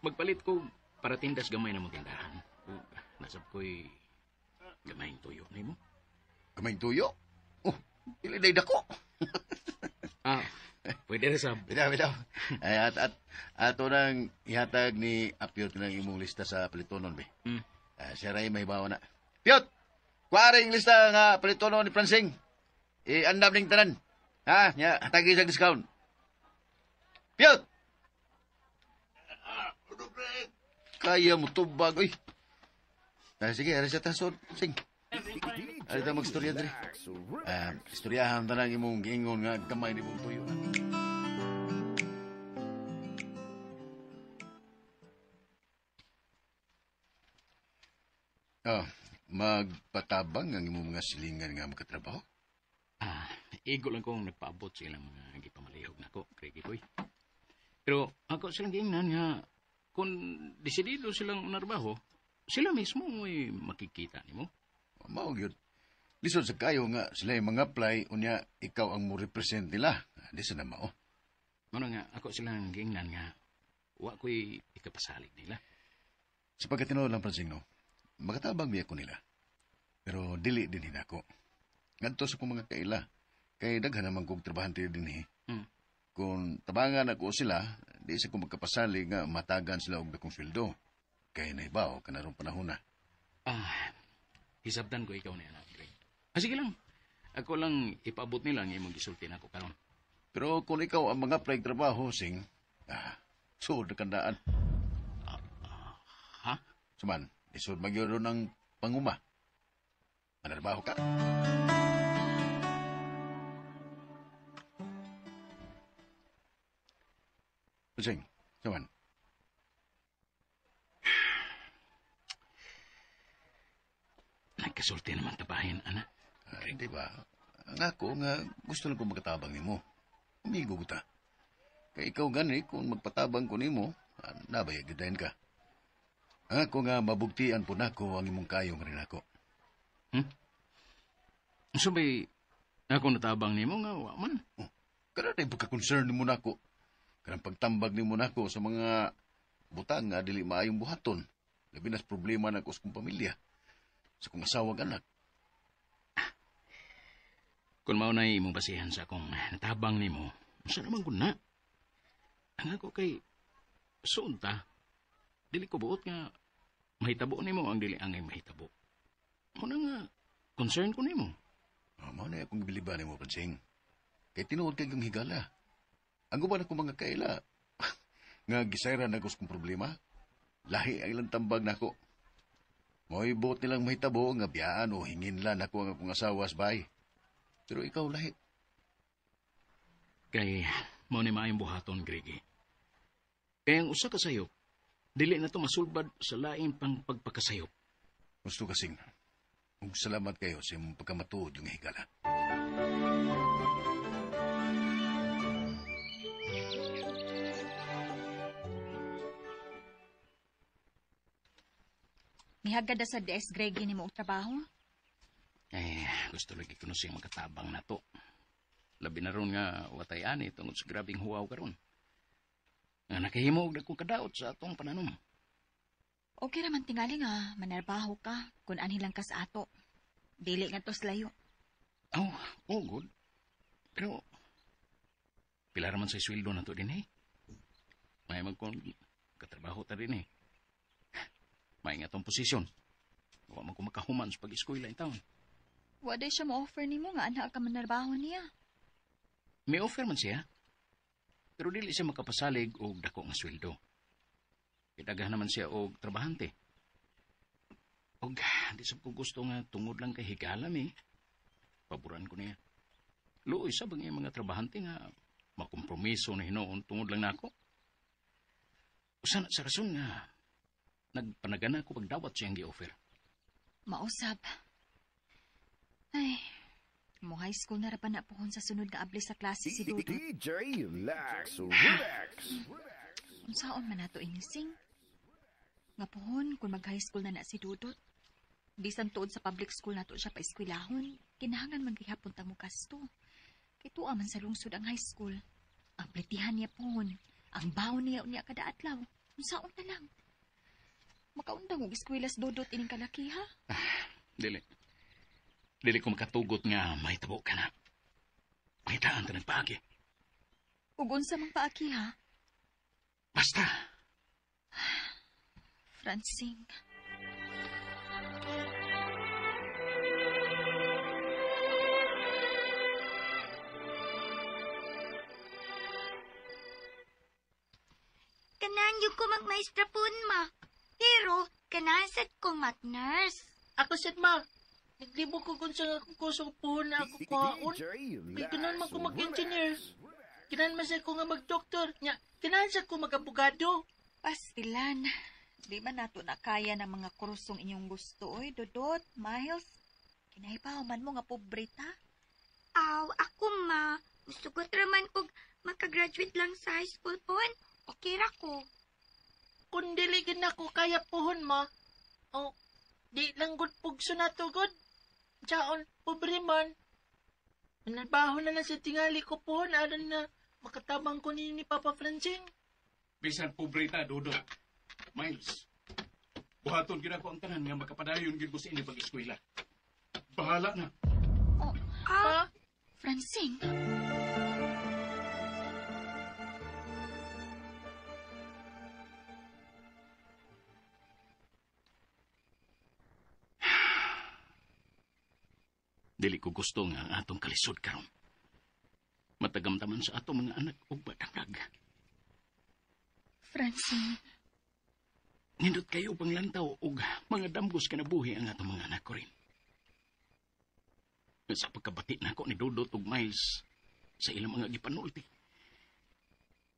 Magpalit ko para tindas gamay na mong tindahan. Nasab ko'y gamay tuyo na mo. Gamay tuyo? Oh, dili day dako. Ah, pwede rin sab. Bitaw, bitaw. Ay, at ato nang ihatag ni Apyot ng imong lista sa palitonon, be. Hmm. Siya ray may bawa na. Pyot! Kuwari yung lista nga palitonon ni Francing. I-andam ning tanan. Ha? Nya, hatagi sa discount. Pyot! Kaya mo tubag, uy. Ah, sige, aris sa tasod. Sing. Ari ta magstorya diri. Istoryahan ta nang imong giingon nga gamay ni mong tuyo. Oh, magpatabang ang imong mga silingan nga makatrabaho? Ah, igo lang kong nagpaabot sa ilang mga gipamalihog nako, Greg Ikoy. Pero ako silang giingnan nga kung desidido silang narbaho, sila mismo mo'y makikita nimo. Mao gyud. Lisod sa kayo nga sila yung mga apply unya ikaw ang mo represent nila. Di sa na mao. Mano nga ako silang giingnan nga wa ko'y ikapasalig nila. Sa pagkatinuod lang, Francine, no? Makatabang biya ko nila. Pero dili din hinako. Ngadto sa kong mga kaila, kay daghan naman kong trabahante din eh. Kung tabangan ako sila, di sa ko magkapasalig nga matagan sila og dakong sweldo. Kay nahibaw kanarong panahon na. Ah, hisabtan ko ikaw na yan, Greg. Ah, sige lang. Ako lang ipaabot nila ang imong gisulti nako karon. Pero kung ikaw ang mga apply trabaho, sing, suod na kandaan. Ha? Suman, isod magyuro ng panguma. Manarbaho ka. Sing, suman. Nagkasulti naman tabahin, anak. Ay, di ba? Ang ako nga gusto lang ko makatabang nimo. Amigo ko ta. Kay ikaw gani, kung magpatabang ko nimo, nabayag gyud ka. Ang ako nga mabugtian po nako ang imong kayong rin ako. So may ako natabang nimo nga wa man. Oh, kada na pagka-concern nimo nako. Kanang pagtambag nimo nako sa mga butang nga dili maayong buhaton. Labi nas problema nako sa kong pamilya, sa kong asawa ug anak. Kung mao na imong basihan sa akong natabang nimo, unsa naman kun na? Ang ako kay suon ta. Dili ko buot nga mahitabo nimo ang dili angay mahitabo. Mao na nga concern ko nimo. Mao na akong gibiliban nimo, Pansing. Kay tinuod kay kang higala. Ang uban ako mga kaila nga gisayran ako sa kong problema. Lahi ang ilang tambag nako. Mao'y buot nilang mahitabo nga biyaan o hingin lang ako ang akong asawa sa bahay. Pero ikaw lahi. Kay mao ni maayong buhaton, Gregi. Kay ang usa ka sayop, dili na to masulbad sa lain pang pagpakasayop. Gusto kasing, ug salamat kayo sa imong pagkamatuod yung higala. Mihagad na sa DS Gregi nimo og trabaho? Eh, gusto lagi ko siyang makatabang na to. Labi na ron nga watay ani tungod sa grabing huwaw karon. Nga nakahimo og dagkong kadaot sa atong pananom. Okay raman tingali nga manarbaho ka kun anhi lang ka sa ato. Dili nga tos layo. Oh, oh good. Pero pila raman sa sweldo na to din eh. May magkon katrabaho ta din eh. May nga tong posisyon. Wa man ko makahuman sa pag-eskwela in taon. Wa day siya mo-offer nimo nga anak ka manarbaho niya. May offer man siya. Pero dili siya makapasalig og dako nga sweldo. Kidaghan naman siya og trabahante. Og di sab ko gusto nga tungod lang kay higala mi. Paboran ko niya. Luoy sa bang mga trabahante nga makompromiso na hinuon tungod lang nako. Usa na sa rason nga nagpanagana ko pagdawat siyang gi-offer. Mausab. Ay, mo high school na ra pa na pohon sa sunod nga abli sa klase si Dudut. DJ Lax Remix. Unsaon man nato inising? Nga pohon kung mag-high school na na si Dudut. Bisan tuod sa public school nato siya paeskwelahon, kinahanglan man gihapon tang mogasto. Kay tuwa man sa lungsod ang high school. Ang plitihan niya pohon, ang baon niya unya kada adlaw. Unsaon na lang? Makaundang og eskwela si Dudut ining kalaki ha? Dili. Dili ko makatugot nga mahitabo ka na. Pangitaan ta nagpaagi. Ug unsa mang paaki ha? Basta. Francing. Kanan yung ko magmaestra pun, ma. Pero, kanahan sad kong mag-nurse. Ako sad, ma. Naglibo ko kung sa akong kusog puhon na ako kuhaon. Kay ganahan man ko mag-engineer. Ganahan man sad ko nga mag-doktor. Nya, ganahan sad ko mag-abogado. Pastilan. Di ba nato na kaya ng mga kursong inyong gusto, oy, Dodot, Miles? Kinahibaw man mo nga pobre ta. Aw, ako ma. Musugot raman kog makagraduate lang sa high school pohon. Okay ra ko. Kung dili gid nako kaya pohon, ma. Oh, di lang gud pugso na to, gud. Jaon, pobre man. Manarbaho na lang sa tingali ko pohon, aron na makatabang ko ni Papa Francing. Bisan pobre ta, Dodot. Miles, buhaton gid ako ang tanan nga makapadayon gid ko sa inyong pag-eskwela. Bahala na. Oh, ah, Francing. Dili ko gusto nga ang atong kalisod karon. Matagamtaman sa atong mga anak og badangag. Francine. Nindot kayo panglantaw og mga damgos kinabuhi ang atong mga anak ko rin. Sa pagkabati nako ni Dodot og Miles sa ilang mga gipanulti.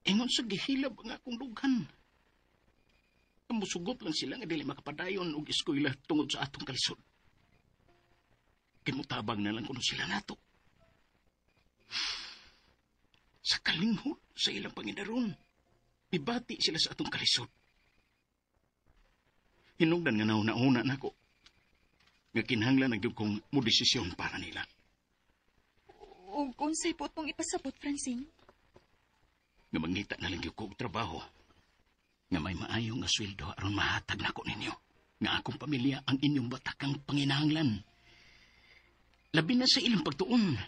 Ingon sa gihilab ang akong dughan. Musugot lang sila nga dili makapadayon og eskwela tungod sa atong kalisod. Kimutabang na lang kuno sila nato. Sa kalinghod sa ilang pangidaron, mibati sila sa atong kalisod. Hinungdan nga nauna-una nako, nga kinahanglan ang kong modesisyon para nila. Og unsay po itong ipasabot, Francine? Nga mangita na lang gyud ko og trabaho. Nga may maayo nga sweldo aron mahatag nako ninyo. Nga akong pamilya ang inyong batakang panginahanglan. Labi na sa ilang pagtuon.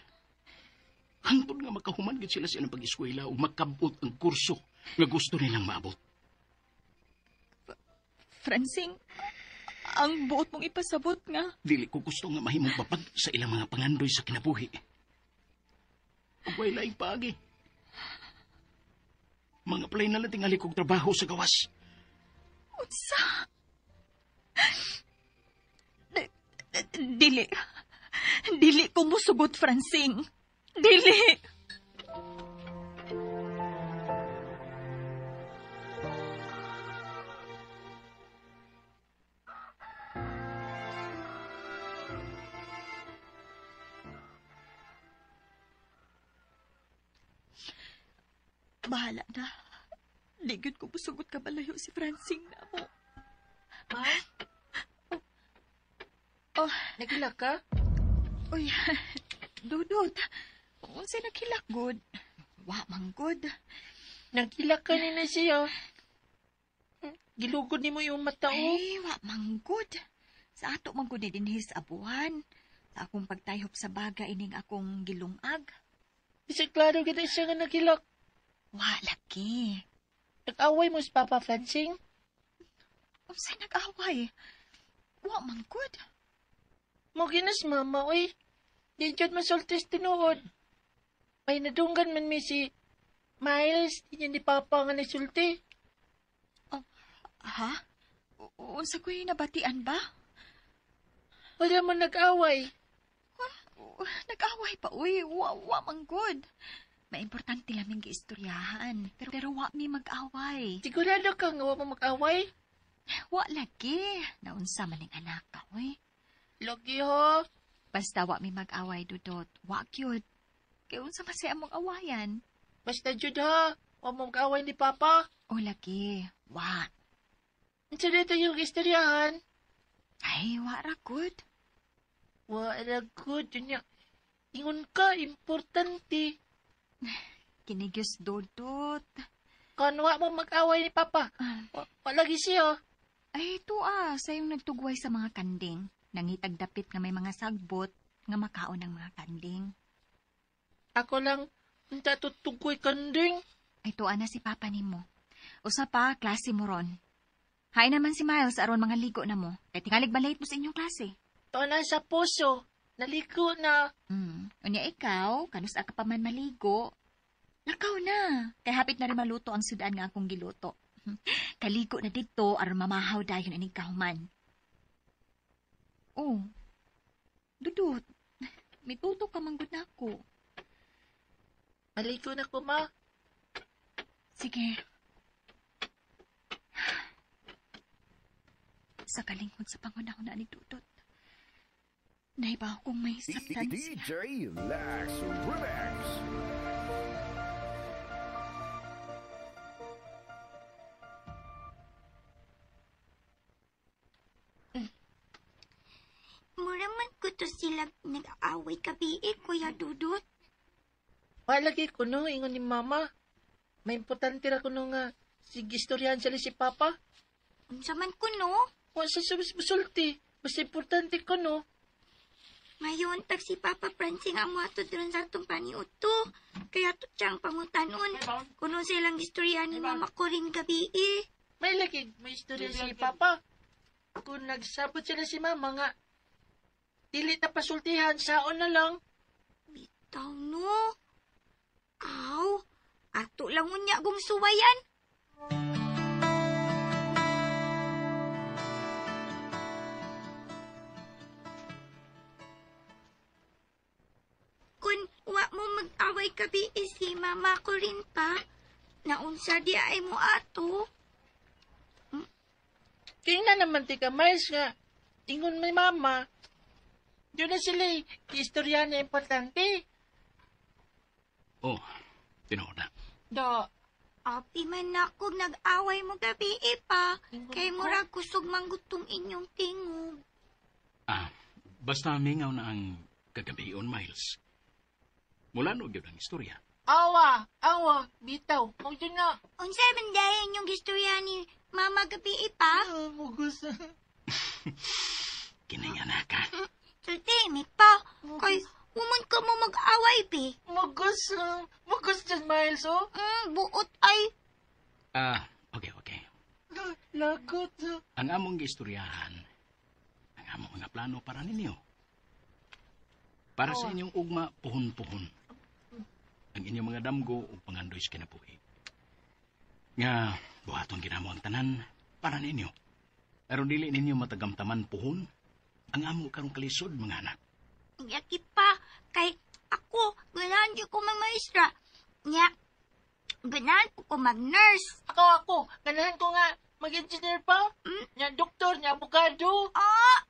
Hangtod nga makahuman gid sila sa ilang pag-eskwela ug makabot ang kurso nga gusto nilang maabot. Francing, ang buot mong ipasabot nga. Dili ko gusto nga mahimong babag sa ilang mga pangandoy sa kinabuhi. Ug way laing paagi. Mga play na lang tingali kog trabaho sa gawas. Unsa? Dili. Dili ko musugot, Francing. Dili. Bahala na. Di gyud ko musugot ka balayo si Francing na mo. Ma? Oh. Nagilak ka? Uy, Dudut. Unsay naghilak, good? Wa man good. Nagilak ka ni na siya. Gilugod nimo yung mata, oh. Ay, wa man good. Sa ato man gud ni dinhi sa abuhan. Sa akong pagtayhop sa baga ining akong gilungag. Bisag klaro gid siya nga naghilak. Wa lagi. Nag-away mo si Papa Francing? Unsay nag-away? Wa man good. Mo ginas mama, oy. Di jud masultis tinuod. May nadunggan man mi si Miles, di niya ni Papa nga nasulti. Oh, ha? Unsa ko'y nabatian ba? Wala mo nag-away. Nag-away pa, uy. Wa man good. Maimportante laming giistoryahan. Pero wa mi mag-away. Sigurado ka nga wa mo mag-away? Wa lagi. Naunsa man ning anak ka, uy. Lagi ho. Basta wa mi mag-away, Dudot. Wa gyud. Kay unsa man siya among awayan? Basta jud ha. Wa mo mag-away ni Papa. O lagi. Wa. Unsa dito yung istoryahan? Ay, wa ra good. Wa ra good. Unya, ingon ka, importante. Kinigyos, Dudot. Kon wa mo mag-away ni Papa. Wa lagi siya. Ay, ito sayong nagtugway sa mga kanding. Nangitag dapit nga may mga sagbot nga makaon ang mga kanding. Ako lang, unta tutugkoy kanding. Ay, tuwa na si Papa nimo. Usa pa, klase mo ron. Hay naman si Miles, aron mga ligo na mo. Kay tingalig balate mo sa inyong klase. Tuwa na sa puso. Naligo na. Unya ikaw, kanus ka pa man maligo. Lakaw na. Kay hapit na rin maluto ang sudan nga akong giluto. Kaligo na dito, aron mamahaw dayon ining kahuman. Oh, Dudut, mituto ka manggod na ako. Maligo na ko, ma. Sige. Sa kalinghod sa pangunahuna ni Dudut, naiba akong may sabtan siya. DJ Lex Remix. Mura man ko to sila nag-aaway kabi, Kuya Dudut. Palagi ko no, ingon ni Mama. May importante ra kuno nga sige istoryahan sila si Papa. Unsa man kuno? Wa sa musulti. Basta importante kuno. Mayon tag si Papa Francing ang muadto dron sa atong paniudto. Kaya to siyang pangutanon. Kuno silang istoryahan ni Mama ko rin gabi. May lagi may istorya si Papa. Kung nagsabot sila si Mama nga dili ta pasultihan, saon na lang. Bitaw no. Aw, ato lang unya gong suwayan. Kun wa mo mag-away kabi si Mama ko rin pa, naunsa di ay mo ato. Tingnan naman ti ka, Miles nga. Ingon may Mama. Doon na sila eh. Istorya na importante. Oh, tinuod na. Do. Api man ako nag-away mo gabi pa. Kay murag kusog manggutong inyong tingog. Basta mingaw na ang kagabion, Miles. Mula no gyud ang istorya. Awa, awa, bitaw. Mao jud na. Unsa man dayon yung istorya ni Mama gabi pa? Mugos. Kining anak ka. Sulti, mi pa. Kay, human ka mo mag-away, be. Mugos. Mugos dyan, Miles, oh. Buot ay. Okay, okay. Lagot. Ang among gistoryahan, ang among mga plano para ninyo. Para sa inyong ugma, puhon-puhon. Ang inyong mga damgo o pangandoy sa kinabuhi. Nga, buhaton ginamo ang tanan para ninyo. Pero dili ninyo matagamtaman puhon ang amo karong kalisod, mga anak. Yaki pa, kay ako, ganahan ko mag-maestra. Nya, ganahan ko mag-nurse. Ako, ganahan ko nga mag-engineer pa. Nya, doktor, nya, abogado. Ah!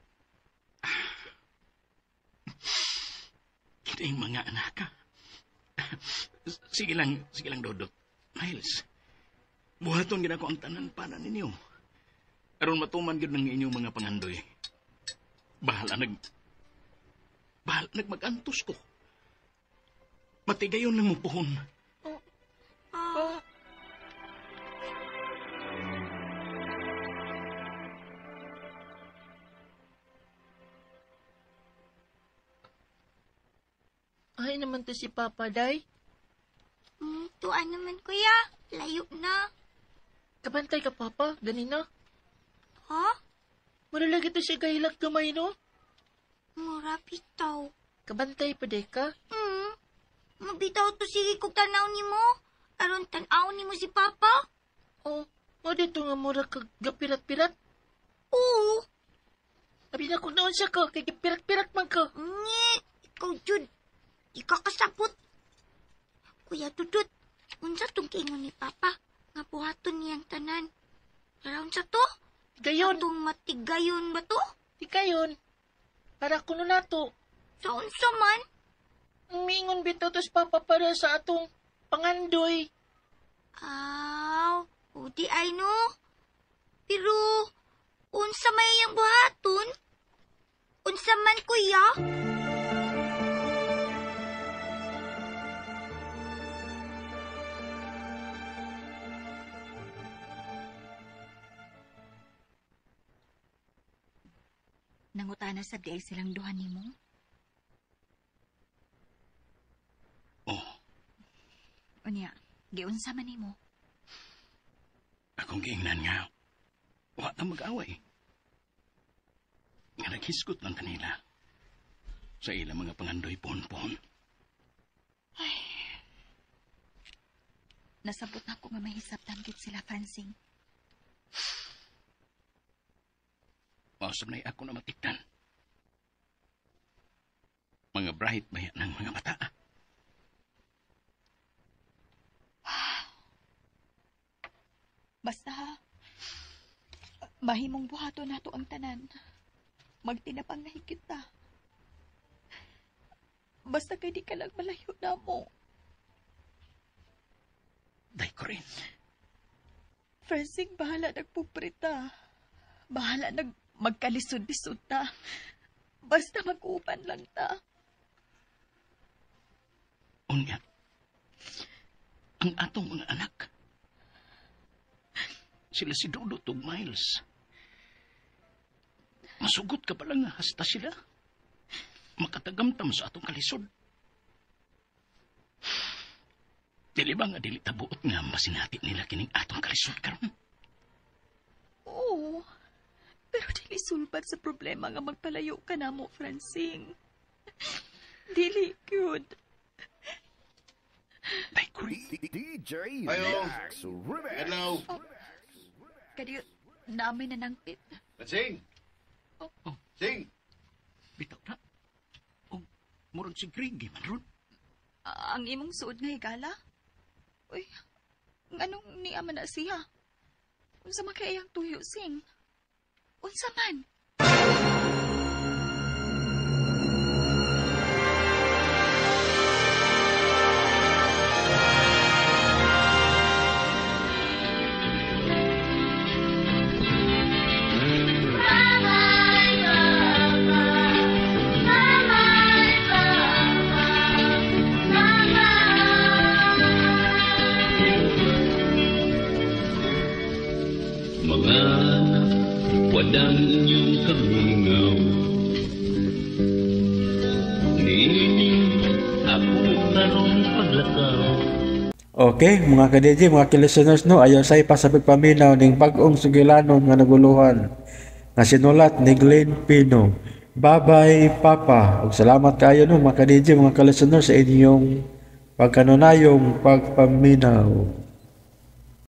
Kining mga anak ka. Sige lang, Dodot. Miles, buhaton gid ako ang tanan para ninyo. Aron matuman gid ng inyong mga pangandoy. Bahala nagmagantos ko. Matigayon lang mo puhon. Ay naman to si Papa, Day. Tuan naman, kuya. Layo na. Kabantay ka, Papa. Ganina. Ha? Mura lagi to siya kahilak gamay, no? Mura bitaw. Kabantay pa, Deka? Mabitaw to sige kong tanaw ni mo. Aron tanaw ni mo si Papa. Oh, mo dito nga mura ka gapirat-pirat? Oo. Abi na kung naon siya ka, kay gapirat-pirat man ka. Ngi, ikaw, Jud. Ikaw kasapot. Kuya Dudut, unsa tong kiingon ni Papa? Nga buhaton niyang tanan. Para unsa to? Tigayon. Atong matigayon ba to? Tigayon. Para kuno nato. Sa unsa man? Mingon bitaw to si Papa para sa atong pangandoy. Aw, udi ay no. Pero, unsa may iyang buhaton? Unsa man, kuya? Nangutana sa di ay silang duha nimo? Oh. Unya, giunsa man nimo? Akong giingnan nga, wa ta mag-away. Nga naghisgot lang kanila sa ilang mga pangandoy pohon-pohon. Ay, nasabot na ako nga mahisabtan gid sila, Francing. Mausap na'y ako na matikdan. Mga bright baya ng mga bata. Basta, mahimong buhato nato ang tanan. Magtinapang na higit ta. Basta kay di ka lang malayo na mo. Day ko rin. Francing, bahala nagpuprita. Bahala magkalisod-lisod ta. Basta mag-upan lang ta. Unya, ang atong mga anak, sila si Dudut ug Miles. Masugot ka pala nga hasta sila. Makatagamtam sa atong kalisod. Dili ba nga dili tabuot nga masinati nila kining atong kalisod karon? Oo. Pero dili sulbad sa problema nga magpalayo ka na mo, Francing. Dili, good. DJ Ayo. Max Remix. Hello. Kadiyo, namin na nangpit. Sing! Oh. Sing! Bitaw na. Oh, murag si Greg, man ron. Ang imong suod nga higala? Uy, anong niya man na siya? Unsa man kay iyang tuyo, Sing? Unsa man? Mama, Papa, Mama, Papa, Mama. inyong kamingaw. Niining ako karong paglakaw. Okay, mga ka-DJ, mga ka-listeners, no, ayaw say pa sa pagpaminaw ning bag-ong sugilanon nga naguluhan nga sinulat ni Glenn Pino. Bye-bye, Papa. Ug salamat kayo, no, mga ka-DJ, mga ka-listeners, sa inyong pagkanunayong pagpaminaw.